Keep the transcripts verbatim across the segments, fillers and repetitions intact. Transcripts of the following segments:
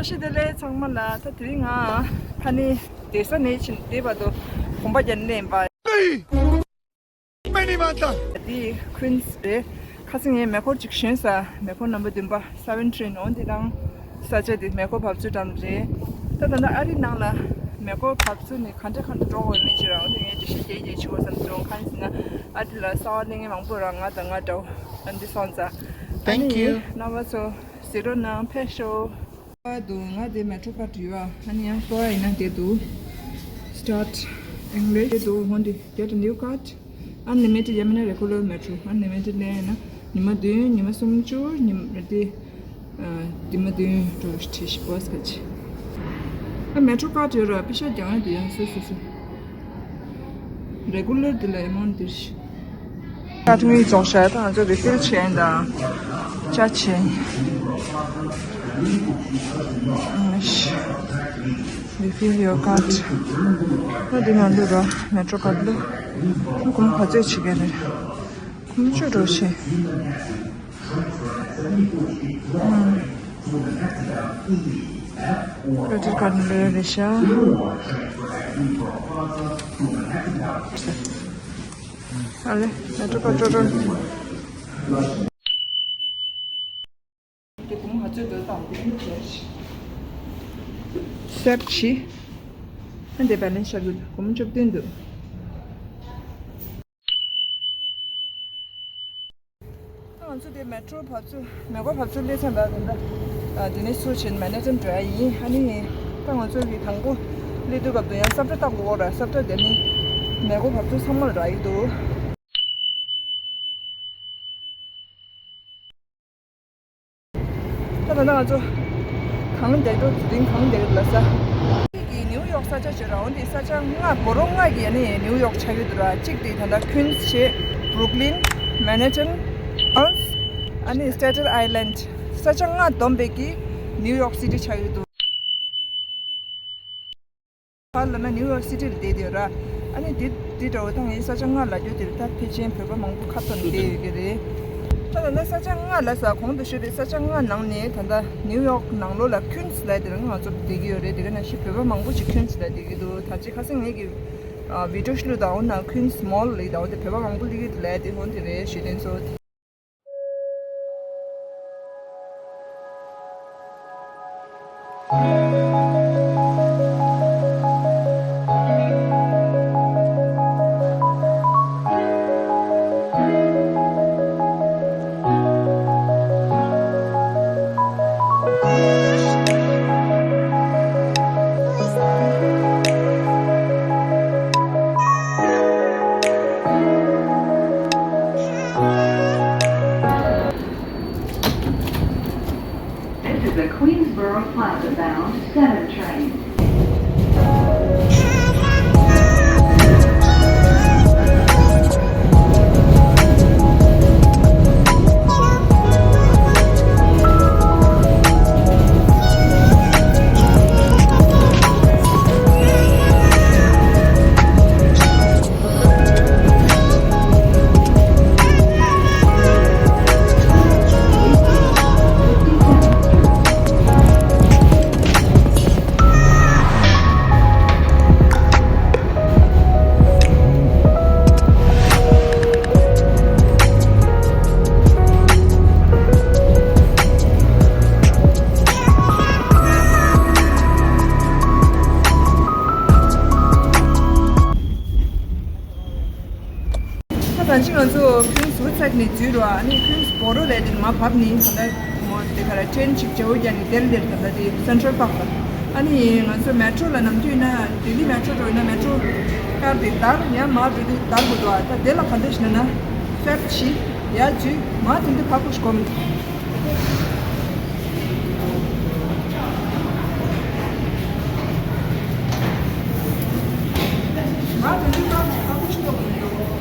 ཤི་དེ་ལས་ཚང་མ་ལ། ད་དེ་རིང་ང་ཕ་ནི་བསྡད་ས་ནས་ཕྱིན་བསྡད་བར་དུ་གོམ་པ་རྒྱག་ནས་ཡིན་པ། མེ་ནི་མ་ད། འདི་ཁུན་སི་རེད། ཁ་སང་ངས་མེ་འཁོར་ཅིག་ཞོན་ས། མེ་འཁོར་ནམ་བར་བདུན་པ་སེ་ཝན་ཊི་རེན། འོ་འདི་དང་ས་ཆ་འདི་མེ་འཁོར་བབས་ཚུགས་གྲམ་རེད། ད་ད་ལྟ་ཨ་རི་ནང་ལ་མེ་འཁོར་བབས་ཚུགས་ནས་ག་འདྲ་ག་འདྲ་འགྲོ་དགོས་མིན་ཅི་ར། འོ་འདི་ངས་འགྲེལ་བཤད་རྒྱས་རྒྱས་བྱེད་དགོས་བསམ་སོང་། གང་ཡིན་ཟེར་ན་ཨ་རི་ལ་གསར་པ་གླེང་མཁན་མང་པོ་ར། ང་དང་ང་འདྲ་བོ་ཨ་འདི་སོང་ཙང་། Thank you. ཨ་ནི་རྣམ་པ་ཚོ་གཟིགས་རོགས་གནང་། ཕེབས་ཤོག་འདུག་ང་དེ་མེ་ཊོ་ཁ་ཊི་ཡོད་ཨ། ཨ་ནི་ཡང་སྟོར་ཡིན་ན་དེ་འདུག Start English དེ་འདུག་འོ་འདི་get a new card. Unlimited ཡང་མིན་ན་regular metro. Unlimited ལེན་ཡིན་ན་ཉི་མ་བདུན། ཉི་མ་སུམ་ཅུ། ཉི་མ་དེ་ཨ་ཉི་མ་བདུན་འགྲོ་ཁྲིད་ཤི་བོ་སི་ཁ་ཆེ། ཨ་མེ་ཊོ་ཁ་ཊི་ཡོད་ར། པི་ཤ་རྒྱག་ཡ་དེ་ཡང་སོ་སོ་སོ། Regular དེ་ལ་ཨེ་མའུན་ཊི་དེ་རེད། ཁ་ཊི་དངུལ་རྫོགས་ཤག་ད་ང་ཚོ་རི་ཕིལ་བྱས་དང་ཅ་བྱས། Refill your card. ད་འདི་ནང་འདུག་ར། མེ་ཊོ་ཁ་ཊི་འདུག་སྒོར་མོ་ག་ཚོད་བྱེད་ཀྱི་རེད། སྒོར་མོ་བཅུ་འགྲོ་བྱེད། Credit card འདི་རེད་ཤག་ཨ་ལེ། ང་ཚོ་ཁ་ཊི་སྤྲོད་སྤྲོད། དེ་སྒོར་མོ་ག་ཚོད་འདུག་བལྟ། དེ་ནི་བྱས། སེབ་བྱས། ཨ་འདི་བེ་ལེན་སི་ཆགས་ཀྱི་འདུག་སྒོར་མོ་བཅུ་བདུན་འདུག་ང་ཚོ་དེ་མེ་ཊོ་བབས་ཚུགས། མེ་འཁོར་བབས་ཚུགས་སླེབས་ཚར་འདུག་དེ་འདྲ། དེ་ནས་ཚུར་ཕྱིན་མན་ཧ་ཊན་འགྲོ་ཡ་ཡིན། ཨ་ནི་ད་ང་ཚོ་གི་དང་པོ་སླེབས་དུས་སྐབས་དུ་ཡང་སབ་ཊ་བཏང་དགོས་ར། སབ་ཊ་དེ་ནི་མེ་འཁོར་བབས་ཚུགས་ཚང་མ་ལ་རག་གི་འདུག་ད་ད་ལྟ་ང་ཚོ་གང་བསྡད་འགྲོ། དེ་རིང་གང་བསྡད་ལ་ས། གི་ནིའུ་ཡོག་ས་ཆ་བྱོས་ར། འོན་ཏེ་ས་ཆ་ལྔ། སྒོར་མོ་ལྔ་གི་ཡ་ནི་ནིའུ་ཡོག་ཆགས་ཡོད་འདུག་ར། གཅིག་དེ་ད་ལྟ་ཁུན་སི་བྱས། བུ་རུག་ལིན། མན་ཧ་ཊན། ཨ་ནི་སི་ཊེ་ཊན་ཨའི་ལེན་ཌི། ས་ཆ་ལྔ་བསྡོམས་པའི་གི་ནིའུ་ཡོག་སི་ཊི་ཆགས་ཡོད་འདུག་ཕར་ལ་ན་ནིའུ་ཡོག་སི་ཊི་ལ་བསྡད་ཡོད་ར། ཨ་ནི་འདི་འདི་འདྲ་བོ་ད་ངའི་ས་ཆ་ལྔ་ལབ་རྒྱུ་དེ་རེད། ད་ཕལ་ཆེར་བོད་པ་མང་པོ་ཁ་ཐོར་ནས་བསྡད་ཡོད་ཀྱི་རེད། ད་ད་ལྟ་ས་ཆ་ལྔ་ལབ་ས་གོང་དུ་ཞུས་པའི་ས་ཆ་ལྔ་ནང་ནས་ད་ལྟ་ནིའུ་ཡོག་ནང་ལོགས་ལ་ཁུན་སི་ལབ་དེ་ལ་ང་ཚོ་བསྡད་ཀྱི་ཡོད་རེད། དེ་ག་ནང་བཞིན་བོད་པ་མང་པོ་ཞིག་ཁུན་སི་ལ་བསྡད་ཀྱི་འདུག་ད་ཅི་ཁ་སང་ངེད་ཀྱི་ཨ་བི་ཌིའོ་ཞིག་བླུགས་དང་འོ་ན་ཁུན་སི་མོལ་ལབ་དང་འོ་དེ་བོད་པ་མང་པོ་སླེབས་ཀྱི་འདུག་ལབ་དེ་འོ་དེ་རེད། ཞུས་དོན་ཚོ། This is the Queensboro Plaza bound seven train. ད་ད་ཅི་ང་ཚོ་ཁུན་སི་བུད་སའིད་ནས་འཛུལ་རོགས། ཨ་ནི་ཁུན་སི་བོ་རོ་ལས་དེ་མར་བབས་ནི་ད་ལྟ་མོ་དེ་ག་ར་ཊེན་ཅིག་བྱེའུ་རྒྱག་ནི་དེར་དེར་ད་ལྟ་དེ་སེན་ཊྲལ་པཱག་ལ། ཨ་ནི་ང་ཚོ་མེ་ཊྲོ་ལ་ནམ་དུས་ན་ལྡི་ལི་མེ་ཊྲོ་འགྲོ་ཡིན་ན་མེ་ཊྲོ་ཀར་དེ་དར་ཡང་མར་འགྲོ་དུས་དར་དགོས་འདུག་ཨ་ད་དེ་ལ་ག་འདྲ་ཞིག་ན་ན་ཧྥེབ་ཕྱི་ཡར་འཛུལ་མར་དེ་འདི་ཕར་ཁུག་ཞིག་གོམ། ང་དོན་དུ་ཀ་ཀ་ཀུ་ཤི་ཏོག་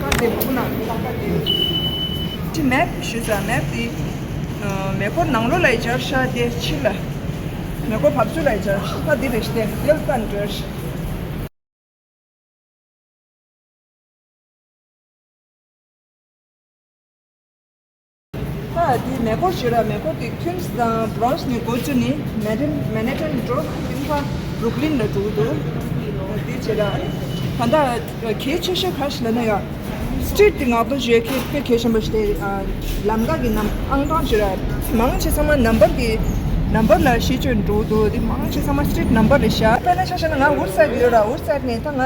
ཀ་དེ་བུ་ན་ཀ་ཀ་དེ། ཅི་མེབ་ཞུ་ས་མེབ་དེ། མེ་འཁོར་ནང་ལོགས་ལ་ཡི་སྦྱར་ཤ་དེ་ཕྱི་ལ། མེ་འཁོར་བབས་ཚུགས་ལ་ཡི་སྦྱར་ཤ་དེ་རེད་ཤི་དེ་ཡལ་ཀ་འདྲ་ཤི། ད་ འདི་མེ་འཁོར་ཞིག་ར། མེ་འཁོར་དེ་ཁུན་སི་དང་བྷོ་རོང་སི་ནས་འགོ་བཙུགས་ནས་མན་ཧ་ཊན་མན་ཧ་ཊན་འགྲོ། དེ་ནས་ཕར་བུརུག་ལིན་ལ་འགྲོ་གི་འདུག་འདི་བྱས་ར། ཨ་ནི་ད་ལྟ་གལ་ཆེ་ཤོས་ག་རེ་ཞིག་ལབ་ན་ཡ། སི་ཊི་རིཊ་དེ་ངག་ཐོག་བརྗོད་ཡ་དཔེ་གལ་ཆེན་པོ་ཞིག་རེད། ཨ། ལམ་ཁ་གི་ནམ་ཨང་གྲངས་ཞིག་ར། མང་ཆེ་ཚང་མ་ནམ་བར་གི་ནམ་བར་ལ་གཞི་བཅོལ་འགྲོ་གི་འདུག་འདི་མང་ཆེ་ཚང་མ་སི་ཊི་རིཊ་ནམ་བར་རེད་ཤག་དཔེར་ན་ཆ་བཞག་ན་ང་ཝུཌ་སའིཌ་ཡོད་ར། ཝུཌ་སའིཌ་ནས་ད་ང་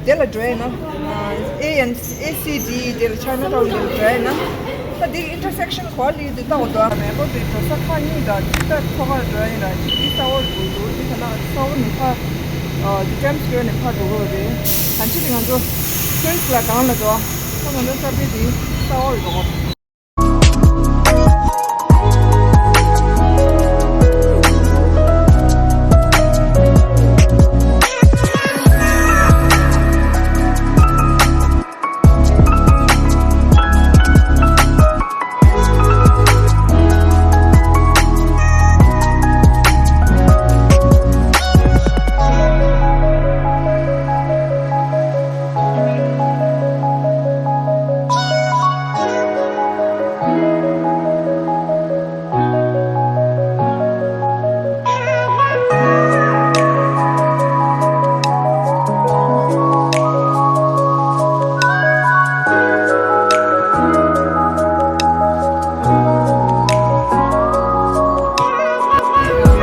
དེ་ལ་འགྲོ་ཡིན་ན། ཨེ་ཨེན་ཨེ་སི་ཌི་དེ་ལ་ཆའི་ན་ཊའུན་དེ་ལ་འགྲོ་ཡིན་ན། ད་དེ་ཨིན་ཊར་སེག་ཤན་ག་པར་སླེབས་ཡོད་དེ་ལྟ་དགོས་འདུག་མེ་འཁོར་དེ་འགྲོ་ས་ཁག་གཉིས་དང་གཅིག་ད་ཐོག་ཁར་འགྲོ་ཡིན་ར། གཅིག་དེ་ས་འོག་ལ་འགྲོ་འདུག་དེ་ད་ན་ས་འོག་ནས་ཕར། ཨ། དེ་ཊེམ་སི་སྐོར་ནས་ཕར་འགྲོ་དགོས་རེད། ད་ཅི་དེ་ང་ཚོ་ཁུན་སི་ལ་སྒང་ལ་འགྲོ། ད་ང་ཚོ་ས་བོན་དེ་ས་འོག་ལ་འགྲོ་དགོས།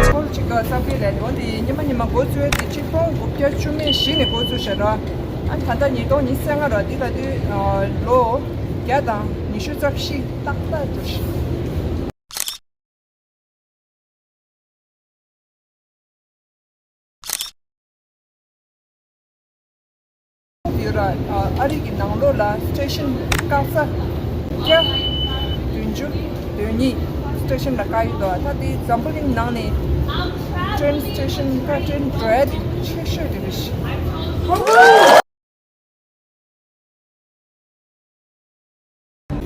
སྐོར་གཅིག་ག་ས་ཕི་ལ་འོ་དེ་ཉི་མ་ཉི་མ་འགོ་བཙུགས་དེ་ཆིག་སྟོང་དགུ་བརྒྱ་བཅུ་མེད་བཞི་ནས་འགོ་བཙུགས་བྱས་ར། ཨ་ད་ལྟ་ཉིས་སྟོང་ཉི་ཤུ་རྩ་ལྔ་ར། འདི་ལ་དུས་ལོ་བརྒྱ་དང་ཉི་ཤུ་རྩ་བཞི་ཏག་ཏག་འགྲོ་བཞིན། ཡོད་ར། ཨ་རི་གི་ནང་ལོགས་ལ་སི་ཊེ་ཤན་ཀ་ས་བརྒྱ་བདུན་ཅུ་དོན་གཉིས་སི་ཊེ་ཤན་ལ་བཀག་ཡོད་དོ། ད་དེ་འཛམ་བུ་གླིང་ནང་ནས་ཊེན་སི་ཊེ་ཤན་ཀ་ཊེན་འགྲོ་ཡ་དེ་ཆེ་ཤོས་དེ་རེད།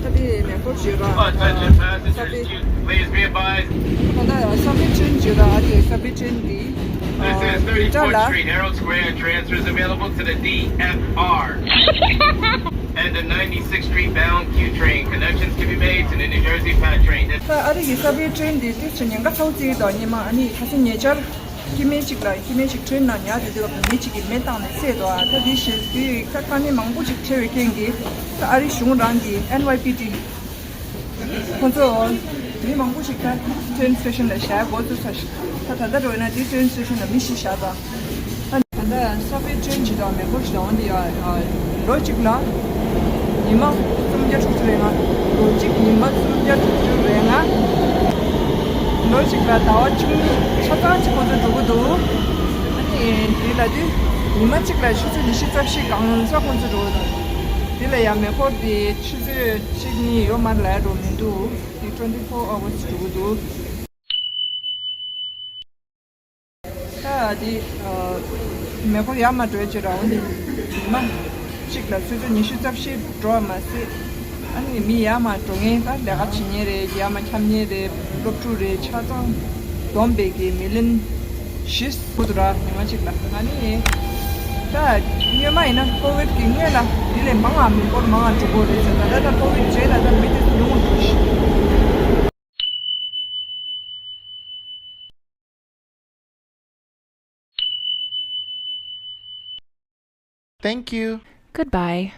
ད་དེ་མེ་འཁོར་བརྗོད་ར། Attention passengers, please be advised. ད་ད་ས་བྷི་ཊེན་བརྗོད་ར། ཨ་དེ་ས་བྷི་ཊེན་དེ། This is thirty-fourth Street, Herald Square, and transfers available to the D F R. And the ninety-sixth Street bound Q train. Connections can be made to the New Jersey Pat train. ད་ཨ་རི་གི་ས་བྷི་ཊེན་དེ་ཏིག་ཙམ་ཉེན་ཁ་ཚ་བོ་བརྩི་གི་འདུག་ཉི་མ་ཨ་ནི་ཁ་སང་ཉེ་ཆར། སྐྱེ་དམན་གཅིག་ལ་སྐྱེ་དམན་གཅིག་ཊེན་ནང་ཉལ་བསྡད་དུས་མི་གཅིག་གིས་མེ་བཏང་ནས་བསད་འདུག་ཨ་ད་དེ་བཞིན་དེ་ཁ་དཀའ་ངལ་མང་པོ་ཞིག་འཕྲད་པའི་རྐྱེན་གྱིས་ད་ཨ་རི་གཞུང་རང་གིས་ཨེན་ཝའི་པི་ཊི་ཁོ་ཚོ་མི་མང་པོ་ཞིག་ད་ཊེན་སི་ཊེ་ཤན་ལ་ཞག་འགོ་ཚུགས་ཚར་ཞིག་ད་ད་ལྟ་འགྲོ་ཡིན་ན་དེ་ཊེན་སི་ཊེ་ཤན་ལ་མི་བཞི་བཞག་ད། ད་ལྟ་ས་བྷི་ཊེན་གཅིག་དང་མེ་འཁོར་གཅིག་དང་འོན་ཏེ་ཡ་ལོ་གཅིག་ལ་ཉི་མ་སུམ་བརྒྱ་དྲུག་ཅུ་རེ་ལྔ། ལོ་གཅིག་ཉི་མ་སུམ་བརྒྱ་དྲུག་ཅུ་རེ་ལྔ། ལོ་གཅིག་ལ་ཟླ་བ་བཅུ་གཉིས་ཆ་ཚང་གཅིག་ཁོ་ཚོ་འགྲོ་གི་འདུག་ཨ་ནི་དེ་ལ་དུས་ཉི་མ་གཅིག་ལ་ཆུ་ཚོད་ཉི་ཤུ་རྩ་བཞི་གང་ས་ཁོ་ཚོ་འགྲོ་གི་འདུག་དེ་ལ་ཡང་མེ་འཁོར་དེ་ཆུ་ཚོད་གཅིག་གཉིས་ཡོད་མ་རེད་ལ་འགྲོ་མི་འདུག་དེ་ཊུ་ཝེན་ཊི་ཕོར་ཨ་ཝར་སི་འགྲོ་གི་འདུག་ད་འདི་མེ་འཁོར་ཡར་མར་འགྲོ་ཡ་ཅིག་ར། འོན་ཏེ་ཉི་མ་གཅིག་ལ་ཆུ་ཚོད་ཉི་ཤུ་རྩ་བཞི་འགྲོ་བ་མ་ཟད། ཨ་ནི་མི་ཡར་མར་འགྲོ་མཁན་ད་ལས་ཀ་བྱེད་མཁན་རེད། ཡར་མར་འཁྱམ་མཁན་རེད། སློབ་ཕྲུག་རེད། ཆ་ཚང་བསྡོམས་པས་ཀྱི་མི་ལོན་བཞི་འགྲོ་གི་འདུག་ར་ཉི་མ་གཅིག་ལ། ཨ་ནི་ད་སྔོན་མ་ཡིན་ན་ཀོ་ཝིཌ་ཀྱི་སྔོན་ལ་འདི་ལས་མང་ང་མེ་འཁོར་མང་ང་འགྲོ་གི་རེད་ཟེར། ད་ད་ད་ཀོ་ཝིཌ་རྗེས་ལ་ད་མི་དེ་ཉུང་ངུ་འགྲོ་ཤི། Thank you. Goodbye.